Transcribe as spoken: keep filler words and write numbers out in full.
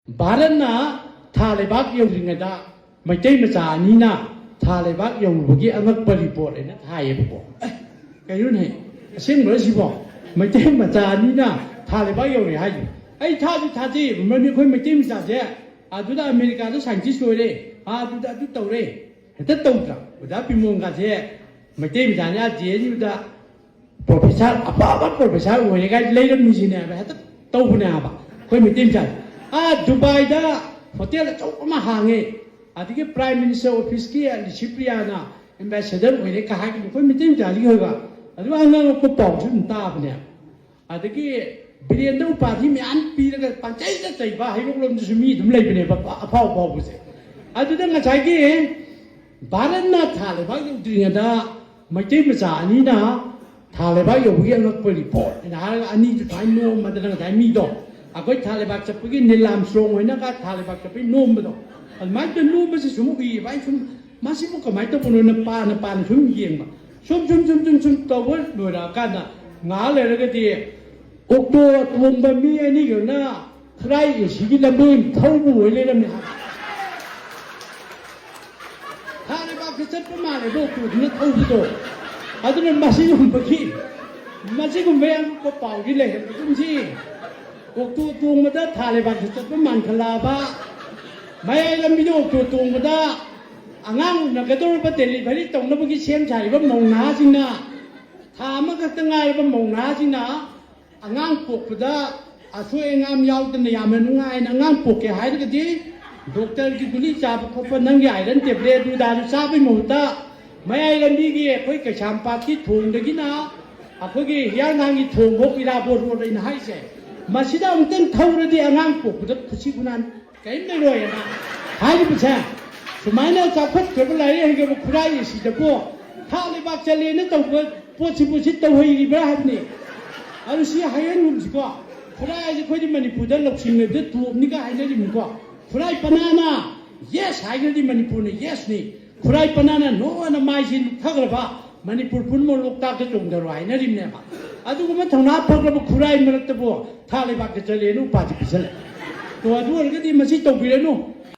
ꯚꯥꯔꯠꯅ ꯊꯥ ꯂꯩꯕꯥꯛ ꯌꯧꯗ꯭ꯔꯤꯉꯩꯗ ꯃꯩꯇꯩ ꯃꯆꯥ ꯑꯅꯤꯅ ꯊꯥ ꯂꯩꯕꯥꯛ ꯌꯧꯔꯨꯕꯒꯤ ꯑꯉꯛꯄ ꯔꯤꯄꯣꯔꯠ ꯍꯥꯏꯅ ꯊꯥꯏꯌꯦꯕꯀꯣ꯫ ꯑꯦ, ꯀꯩꯅꯣꯅꯦ, ꯑꯁꯦꯡꯕꯔ ꯁꯤꯕꯣ? ꯃꯩꯇꯩ ꯃꯆꯥ ꯑꯅꯤꯅ ꯊꯥ ꯂꯩꯕꯥꯛ ꯌꯧꯔꯦ ꯍꯥꯏꯁꯦ꯫ ꯑꯩ ꯊꯥꯁꯨ ꯊꯥꯖꯩꯌꯦꯕ, ꯃꯔꯝꯗꯤ ꯑꯩꯈꯣꯏ ꯃꯩꯇꯩ ꯃꯆꯥꯁꯦ ꯑꯗꯨꯗ ꯑꯃꯦꯔꯤꯀꯥꯗ ꯁꯥꯏꯟꯇꯤꯁ ꯑꯣꯏꯔꯦ, ꯑꯗꯨꯗ ꯑꯗꯨ ꯇꯧꯔꯦ, ꯍꯦꯛꯇ ꯇꯧꯗ꯭ꯔꯥ? ꯑꯣꯖꯥ ꯄꯤꯃꯣꯟꯒꯁꯦ ꯃꯩꯇꯩ ꯃꯆꯥꯅꯤ, ꯑꯥ ꯖꯦ ꯑꯦꯟ ꯌꯨꯗ ꯄ꯭ꯔꯣꯐꯦꯁꯥꯔ, ꯑꯐꯕ ꯄ꯭ꯔꯣꯐꯦꯁꯥꯔ ꯑꯣꯏꯔꯦ ꯀꯥꯏ ꯂꯩꯔꯝꯃꯤꯁꯤꯅꯦꯕ, ꯍꯦꯛꯇ ꯇꯧꯕꯅꯦ ꯍꯥꯏꯕ ꯑꯩꯈꯣꯏ ꯃꯩꯇꯩ ꯃꯆꯥꯁꯦ꯫ ꯑꯥ ꯗꯨꯕꯥꯏꯗ ꯍꯣꯇꯦꯜ ꯑꯆꯧꯕ ꯑꯃ ꯍꯥꯡꯉꯦ, ꯑꯗꯒꯤ ꯄ꯭ꯔꯥꯏꯝ ꯃꯤꯅꯤꯁꯇꯔ ꯑꯣꯐꯤꯁꯀꯤ ꯂꯤꯁꯤꯄ꯭ꯔꯤꯌꯥꯅ ꯑꯦꯝꯕꯦꯁꯦꯗꯔ ꯑꯣꯏꯔꯦ ꯀꯥ ꯍꯥꯏꯒꯅꯤ ꯑꯩꯈꯣꯏ ꯃꯩꯇꯩ ꯃꯆꯥꯁꯤꯒꯤ ꯑꯣꯏꯕ꯫ ꯑꯗꯨꯒ ꯑꯉꯛꯄ ꯄꯥꯎꯁꯨ ꯑꯗꯨꯝ ꯇꯥꯕꯅꯦ꯫ ꯑꯗꯒꯤ ꯕꯤꯔꯦꯟꯗ ꯎꯄꯥꯙꯤ ꯃꯌꯥꯝ ꯄꯤꯔꯒ ꯄꯪꯆꯩꯗ ꯆꯩꯕ ꯍꯩꯔꯣꯛꯂꯣꯝꯗꯁꯨ ꯃꯤ ꯑꯗꯨꯝ ꯂꯩꯕꯅꯦꯕ, ꯑꯐꯥꯎ ꯑꯐꯥꯎꯕꯁꯦ꯫ ꯑꯗꯨꯗ ꯉꯁꯥꯏꯒꯤ ꯚꯥꯔꯠꯅ ꯊꯥ ꯂꯩꯕꯥꯛ ꯌꯧꯗ꯭ꯔꯤꯉꯩꯗ ꯃꯩꯇꯩ ꯃꯆꯥ ꯑꯅꯤꯅ ꯊꯥ ꯂꯩꯕꯥꯛ ꯌꯧꯕꯒꯤ ꯑꯉꯛꯄ ꯔꯤꯄꯣꯔꯠ ꯍꯥꯏꯅ ꯍꯥꯏꯔꯒ ꯑꯅꯤꯗꯨ ꯁꯨꯃꯥꯏꯅ ꯅꯣꯝꯃꯗꯅ ꯉꯁꯥꯏ ꯃꯤꯗꯣ ꯑꯩꯈꯣꯏ ꯊꯥ ꯂꯩꯕꯥꯛ ꯆꯠꯄꯒꯤ ꯅꯤꯜ ꯑꯥꯝꯁꯇ꯭ꯔꯣꯡ ꯍꯣꯏꯅꯒ ꯊꯥ ꯂꯩꯕꯥꯛ ꯆꯠꯄꯒꯤ ꯅꯣꯝꯕꯗꯣ, ꯑꯗꯨꯃꯥꯏꯅ ꯇꯧ ꯅꯣꯝꯕꯁꯤ ꯁꯨꯝ ꯎꯏꯌꯦꯕ꯫ ꯑꯩ ꯁꯨꯝ ꯃꯁꯤꯕꯨ ꯀꯃꯥꯏꯅ ꯇꯧꯕꯅꯣꯅ ꯄꯥꯅ ꯄꯥꯅ ꯁꯨꯝ ꯌꯦꯡꯕ꯫ ꯁꯨꯝ ꯁꯨꯝ ꯁꯨꯝ ꯁꯨꯝ ꯁꯨꯝ ꯇꯧꯕ ꯂꯣꯏꯔꯛꯑꯀꯥꯟꯗ ꯉꯥꯏꯍꯥꯛ ꯂꯩꯔꯒꯗꯤ ꯑꯣꯛꯇꯣ ꯇꯣꯡꯕ ꯃꯤ ꯑꯅꯤꯒꯅ ꯈꯨꯔꯥꯏ ꯑꯦꯁꯤꯒꯤ ꯂꯝꯕꯦꯟ ꯊꯧꯕ ꯑꯣꯏ ꯂꯩꯔꯝꯃꯦ ꯍꯥꯏ꯫ ꯊꯥ ꯂꯩꯕꯥꯛꯇ ꯆꯠꯄ ꯃꯥꯜꯂꯦꯕ ꯑꯣꯛꯇꯣꯗꯨꯅ ꯊꯧꯕꯗꯣ꯫ ꯑꯗꯨꯅ ꯃꯁꯤꯒꯨꯝꯕꯒꯤ, ꯃꯁꯤꯒꯨꯝꯕ ꯑꯉꯛꯄ ꯄꯥꯎꯗꯤ ꯂꯩꯍꯟꯕꯒꯨꯝꯁꯤ꯫ ꯑꯣꯛꯇꯣ ꯇꯣꯡꯕꯗ ꯊꯥ ꯂꯩꯕꯥꯛꯇ ꯆꯠꯄ ꯃꯥꯟꯈꯠꯂꯛꯑꯕ, ꯃꯌꯥꯏ ꯂꯝꯕꯤꯗ ꯑꯣꯛꯇꯣ ꯇꯣꯡꯕꯗ ꯑꯉꯥꯡ ꯎꯅꯒꯗꯧꯔꯕ ꯗꯦꯂꯤꯚꯔꯤ ꯇꯧꯅꯕꯒꯤ ꯁꯦꯝ ꯁꯥꯔꯤꯕ ꯃꯧ ꯅꯍꯥꯁꯤꯡꯅ, ꯊꯥ ꯑꯃꯈꯛꯇ ꯉꯥꯏꯔꯕ ꯃꯧ ꯅꯍꯥꯁꯤꯡꯅ ꯑꯉꯥꯡ ꯄꯣꯛꯄꯗ ꯑꯁꯣꯏ ꯑꯉꯥꯝ ꯌꯥꯎꯗꯅ ꯌꯥꯝꯅ ꯅꯨꯡꯉꯥꯏꯅ ꯑꯉꯥꯡ ꯄꯣꯛꯀꯦ ꯍꯥꯏꯔꯒꯗꯤ ꯗꯣꯛꯇꯔꯒꯤ ꯒꯨꯂꯤ ꯆꯥꯕ ꯈꯣꯠꯄ, ꯅꯪꯒꯤ ꯑꯥꯏꯔꯟ ꯇꯦꯕ꯭ꯂꯦꯠ ꯑꯗꯨꯗꯥꯗꯨ ꯆꯥꯕꯒꯤ ꯃꯍꯨꯠꯇ ꯃꯌꯥꯏ ꯂꯝꯕꯤꯒꯤ ꯑꯩꯈꯣꯏ ꯀꯩꯁꯥꯝꯄꯥꯠꯀꯤ ꯊꯣꯡꯗꯒꯤꯅ ꯑꯩꯈꯣꯏꯒꯤ ꯍꯤꯌꯥꯡꯊꯥꯡꯒꯤ ꯊꯣꯡꯐꯥꯎ ꯏꯔꯥꯕꯣꯠ ꯔꯣꯗ ꯑꯩꯅ ꯍꯥꯏꯁꯦ, ꯃꯁꯤꯗ ꯑꯃꯨꯛꯇꯪ ꯊꯧꯔꯗꯤ ꯑꯉꯥꯡ ꯄꯣꯛꯄꯗ ꯈꯨꯠꯁꯤ ꯈꯨꯅꯥꯟ ꯀꯔꯤꯝ ꯂꯩꯔꯣꯏꯅ ꯍꯥꯏꯔꯤꯕꯁꯦ꯫ ꯁꯨꯃꯥꯏꯅ ꯆꯥꯎꯈꯠꯈ꯭ꯔꯕ ꯂꯥꯏꯔꯤꯛ ꯍꯩꯈ꯭ꯔꯕ ꯈꯨꯔꯥꯏ ꯑꯁꯤꯗꯕꯨ ꯊꯥ ꯂꯩꯕꯥꯛ ꯆꯠꯂꯦꯅ ꯇꯧꯕ ꯄꯣꯠꯁꯤꯕꯨ ꯁꯤ ꯇꯧꯍꯩꯔꯤꯕ꯭ꯔꯥ ꯍꯥꯏꯕꯅꯤ꯫ ꯑꯗꯨ ꯁꯤ ꯍꯥꯏꯍꯟꯒꯨꯝꯁꯤꯀꯣ꯫ ꯈꯨꯔꯥꯏ ꯍꯥꯏꯁꯦ ꯑꯩꯈꯣꯏꯗꯤ ꯃꯅꯤꯄꯨꯔꯗ ꯂꯧꯁꯤꯡ ꯂꯩꯕꯗ ꯇꯣꯞꯅꯤꯒ ꯍꯥꯏꯅꯔꯤꯕꯅꯤꯀꯣ꯫ ꯈꯨꯔꯥꯏ ꯄꯅꯥꯅ ꯌꯦꯁ ꯍꯥꯏꯈ꯭ꯔꯗꯤ ꯃꯅꯤꯄꯨꯔꯅ ꯌꯦꯁꯅꯤ꯫ ꯈꯨꯔꯥꯏ ꯄꯅꯥꯅ ꯅꯣ ꯑꯅ ꯃꯥꯏꯁꯤ ꯅꯨꯛꯊꯈ꯭ꯔꯕ ꯃꯅꯤꯄꯨꯔ ꯄꯨꯝꯅꯃꯛ ꯂꯣꯛꯇꯥꯛꯇ ꯆꯣꯡꯊꯔꯣ ꯍꯥꯏꯅꯔꯤꯕꯅꯦꯕ꯫ ꯑꯗꯨꯒꯨꯝꯕ ꯊꯧꯅꯥ ꯐꯈ꯭ꯔꯕ ꯈꯨꯔꯥꯏ ꯃꯔꯛꯇꯕꯨ ꯊꯥ ꯂꯩꯕꯥꯛꯇ ꯆꯠꯂꯦꯅ ꯎꯄꯥꯗꯤ ꯄꯤꯁꯜꯂꯦ꯫ ꯑꯗꯨ ꯑꯣꯏꯔꯒꯗꯤ ꯃꯁꯤ ꯇꯧꯕꯤꯔꯅꯨ꯫